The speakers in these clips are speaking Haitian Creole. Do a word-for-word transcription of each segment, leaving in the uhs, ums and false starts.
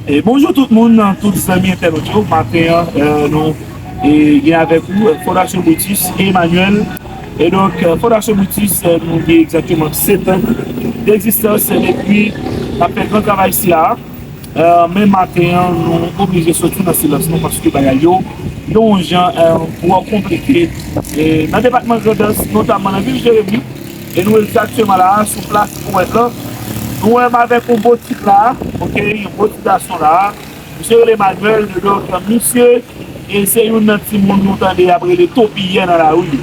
E bonjou tout moun, tout zanmi entènot yo. Maten an, eh, nou, eh, gen avèk ou, eh, Fondasyon Brutus Emmanuel. E donk, eh, Fondasyon Brutus, eh, nou gen egzakteman sèt an degzistans, eh, depi n ap fè gran travay sila a. Eh, men maten an, nou oblije soti nan silans nou paske bagay yo, yon jan, eh, twò konplike. E nan depatman Grandans, notamman nan vil Jeremi, e nou egzakteman la a, sou plas Powèt la. Nou wè m avèk yon bon tip la a, oke, yon bon tip gason la a. Misye rele Emmanuel, donk, misye, e se youn nan timoun nou tande y ap rele toupiyè nan lari.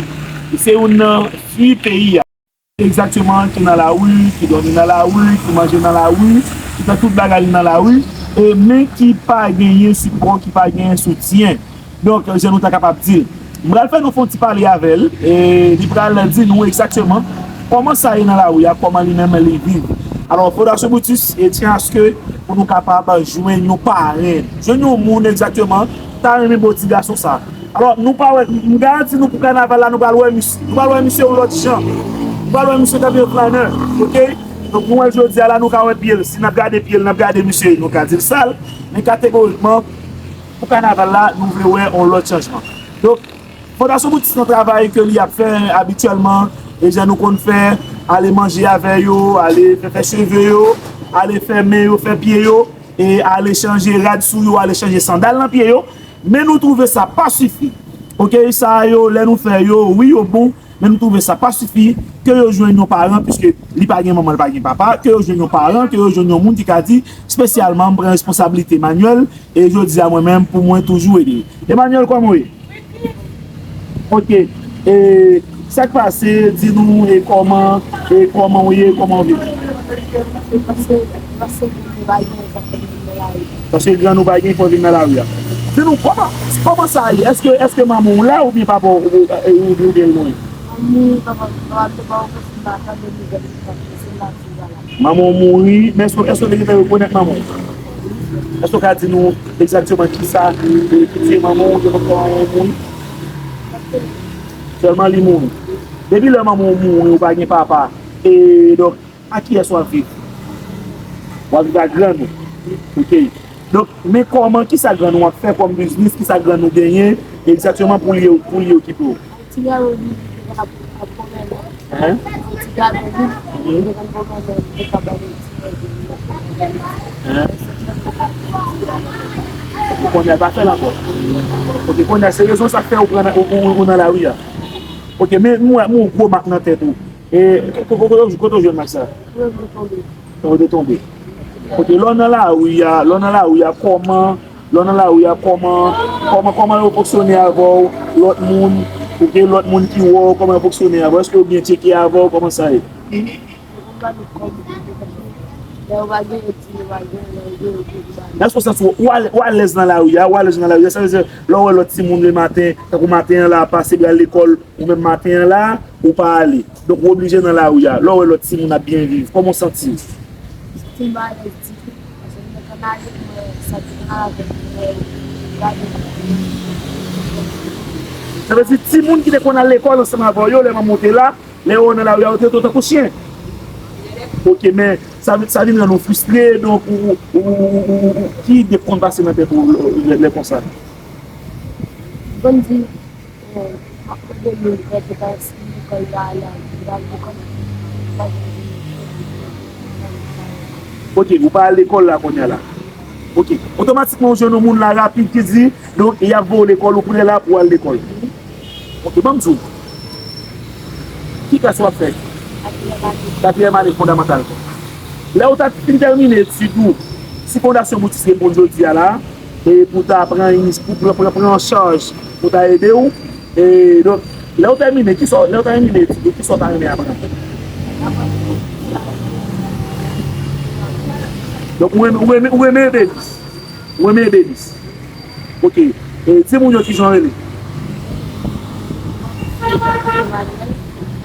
E se youn nan fwi peyi a. Egzakteman, ki nan lari, ki dòmi nan lari, ki manje nan lari, ki fè tout bagay li nan lari, e men ki pa genyen sipò, ki pa genyen soutyen. Donk, jan nou ta kapab di l. M pral fè nou fè yon ti pale avè l, e li pral di nou egzakteman kòman sa ye nan lari a, kòman li menm li viv. Alò, Fondasyon Brutus, e tyen aske pou nou kapab jwenn yon parenn, jwenn yon moun egzakteman ta renmen bo ti gason sa. Alò, nou pa wè, m garanti nou pou kanaval la, nou pral wè misye, nou pral wè misye yon lòt jan. Nou pral wè misye tankou yon flannè, oke? Donk, nou wè jodi a la, nou ka wè pye l. Si n ap gade pye l, n ap gade misye, nou ka di l sal. Men kategorikman, pou kanaval la, nou vle wè yon lòt chanjman. Donk, Fondasyon Brutus nan travay ke li ap fè abityèlman, e jan nou konn fè, ale manje avè yo, ale fè, fè cheve yo, ale fè men yo, fè pye yo, e ale chanje rad sou yo, ale chanje sandal nan pye yo. Men nou twouve sa pa sifi. Oke, sa yo, lè nou fè yo, wi, yo bon, men nou twouve sa pa sifi ke yo jwenn yon paran, piske li pa gen manman, li pa gen papa, ke yo jwenn yon paran, ke yo jwenn yon moun ki ka di, espesyalman, m pran responsablite Emmanuel, e jodi a mwen menm, pou mwen toujou ede. Emmanuel, kòman w ye? Oke. E sa k pase, di nou, e kòman, e kòman w ye, kòman w viv? Paske grann ou pa gen, fò vin nan lari a. Di nou, kòman, kòman sa ye? Èske, èske manman w la oubyen papa w, ou, ou, ou, oubyen l mouri? Manman w mouri, men èske, èske w te gentan rekonèt manman w? Èske w ka di nou egzakteman kisa, e, ki tiye manman w, oubyen kòman manman w mouri? Sèlman li mouri. Depi lè manman w mouri, ou pa gen papa. E donk, a kiyès w ap viv? W ap viv ak grann ou. Oke. Donk, men kòman, kisa grann ou ap fè kòm biznis, kisa grann ou genyen egzakteman pou li, pou li okipe w? Ti grann ou li ap, ap kòmèse. Hein? Ti grann ou li, li konn kòmèse, li te ka ba nou ti grann ou li. Hein? Ou konnen pa fè l ankò. Oke, konnen se rezon sa k fè ou pran, ou, ou, ou nan lari a. Oke, men mwen, mwen gwo mak nan tèt ou. E, ko-, ko-, ko-, kote w jwenn mak sa? Mwen tonbe. Ou te tonbe. Kote lè w nan lari a, lè w nan lari a, kòman, lè w nan lari a, kòman, kòman, kòman yo fonksyone avè w, lòt moun, oke, lòt moun ki wè w, kòman yo fonksyone avè w? Èske yo byen tcheke avè w? Kòman sa ye? Lè yo pa gen, yo di yo pa gen, lè yo gen, yo di yo pa gen. Èske w santi w, w al-, w alèz nan lari a, w alèz nan lari a, sa vle di, lè w wè lòt timoun lematen, tankou maten an la, pase pral lekòl, ou menm maten an la, ou pa ale. Donk, ou oblije nan lari a. Lè w wè lòt timoun ap byen viv, kòman w santi w? Santi m alèz di tou. Paske m te konn ale, mwen santi m avèk mwen, gade. Sa vle di, timoun ki te konn al lekòl ansanm avè w yo, lè manman w te la, lè yo wè w nan lari a, yo te trete w tankou chen. Oke, men sa, sa vin rann ou fristre, donk, ou, ou, ki ide k konn pase nan tèt ou lè, lè konsa? Bon, di, Oke, ou pa al lekòl la kounye a la. Oke, otomatikman ou jwenn yon moun la rapid ki di, donk, y ap voye w lekòl, ou prè la pou w al lekòl. Oke, ban m di w. Ki klas w ap fè? Katriyèm ane fondamantal. Lè w ta fin tèmine etid ou, si Fondasyon Brutus reponn jodi a la, e pou ta pran inis-, pou pran, pran, pran an chaj, pou ta ede w. E donk, lè w tèmine, kisa, lè w tèmine etid ou, kisa w ta renmen aprann? Donk, ou renmen, ou renmen, ou renmen ebenis. Ou renmen ebenis. Oke. E timoun yo, kijan yo rele?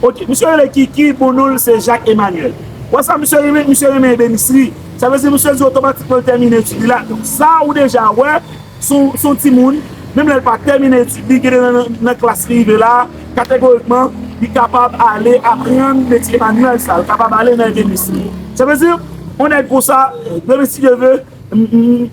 Oke, misye rele Kiki, bon non l se Jacques Emmanuel. Wè sa misye renmen, misye renmen ebenisri. Sa vle di misye di otomatikman l tèmine etid li la. Donk sa ou deja wè, se yon, se yon timoun, menm lè l pa tèmine etid li, gen de nan, nan, nan klas li rive la, kategorikman, li kapab ale aprann metye manyèl sa, li kapab ale nan ebenisri. Sa vle di, yon nèg konsa, demen si Dye vle, m, m,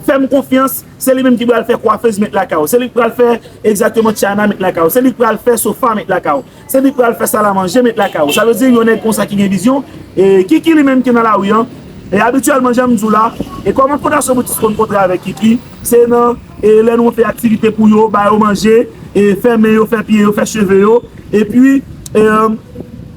Fè m konfyans, se li menm ki pral fè kwafez met lakay ou. Se li ki pral fè egzakteman tchana met lakay ou. Se li ki pral fè sofa met lakay ou. Se li ki pral fè salamanje met lakay ou. Sa vle di, yon nèg konsa ki gen vizyon, e Kiki li menm ki nan lari an, e abityèlman, jan m di w la, e kòman Fondasyon Boutis konn kontre avèk Kiki, se nan, e lè nou fè aktivite pou yo, ba yo manje, e fè men yo, fè pye yo, fè cheve yo, epi, e,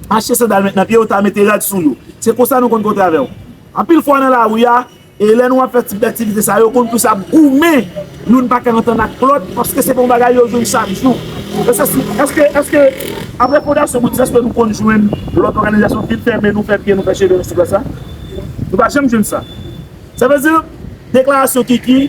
achte sandal met nan pye yo, ta mete rad sou yo. Se konsa nou konn kontre avè w. Anpil fwa nan lari a, e lè nou ap fè tip daktivite sa yo, konn plis ap goumen, youn pa ka antann ak lòt, paske se pa yon bagay yo jwenn chak jou. Èske, èske, èske, apre Fondasyon Boutis, èske nou konn jwenn lòt òganizasyon vin fè men nou, fè pye nou, fè cheve nou sou plas la? Nou pa janm jwenn sa. Sa vle di, deklarasyon Kiki,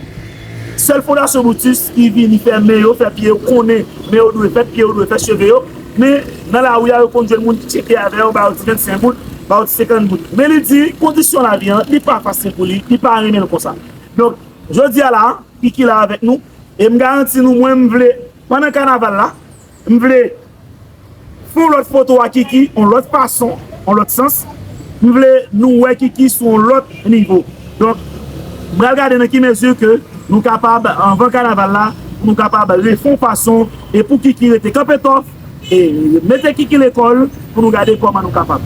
sèl Fondasyon Boutis ki vini fè men yo, fè pye yo, konnen men yo dwe fèt, pye yo dwe fèt, cheve yo. Men nan lari a, yo konn jwenn moun ki tcheke avè yo, ba yo ti vennsenk goud, ba yo ti senkant goud. Men li di, kondisyon lavi an, li pa fasil pou li, li pa renmen l konsa. Donk, jodi a la, Kiki la avèk nou, e m garanti nou, mwen, m vle, pandan kanaval la, m vle fè yon lòt foto a Kiki, yon lòt fason, yon lòt sans. M vle nou wè Kiki sou yon lòt nivo. Donk, m pral gade nan ki mezi ke nou kapab, anvan kanaval la, pou nou kapab refè yon fason e pou Kiki rete kanpe tòf, e mete Kiki lekòl pou nou gade kòman nou kapab.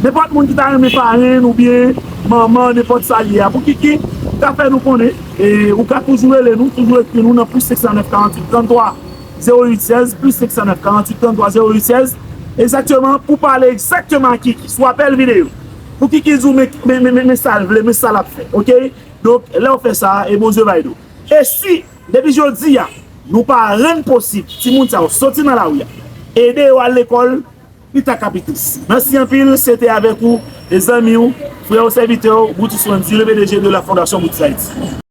Nenpòt moun ki ta renmen parenn oubyen manman, nenpòt sa l ye a, pou Kiki, ta fè nou konnen, e ou ka toujou rele nou, toujou ekri nou nan plis senk san nèf karanntuit tranntwa zewo uit sèz, plis senk san nèf karanntuit tranntwa zewo uit sèz, egzakteman, pou pale egzakteman ak Kiki sou apèl videyo. Pou Kiki di w, men, men, men, men, men sa l vle, men sa l ap fè, oke? Donk, lè w fè sa, e Bondye bay do. E si, depi jodi a, nou pa rann posib timoun sa yo soti nan lari a, ede yo al lekòl, li ta ka pi tris. Mèsi anpil, se te avèk ou, e zanmi w, frè w, sèvitè w, Brutus Wendy, le P D G de la Fondation Brutus Haïti.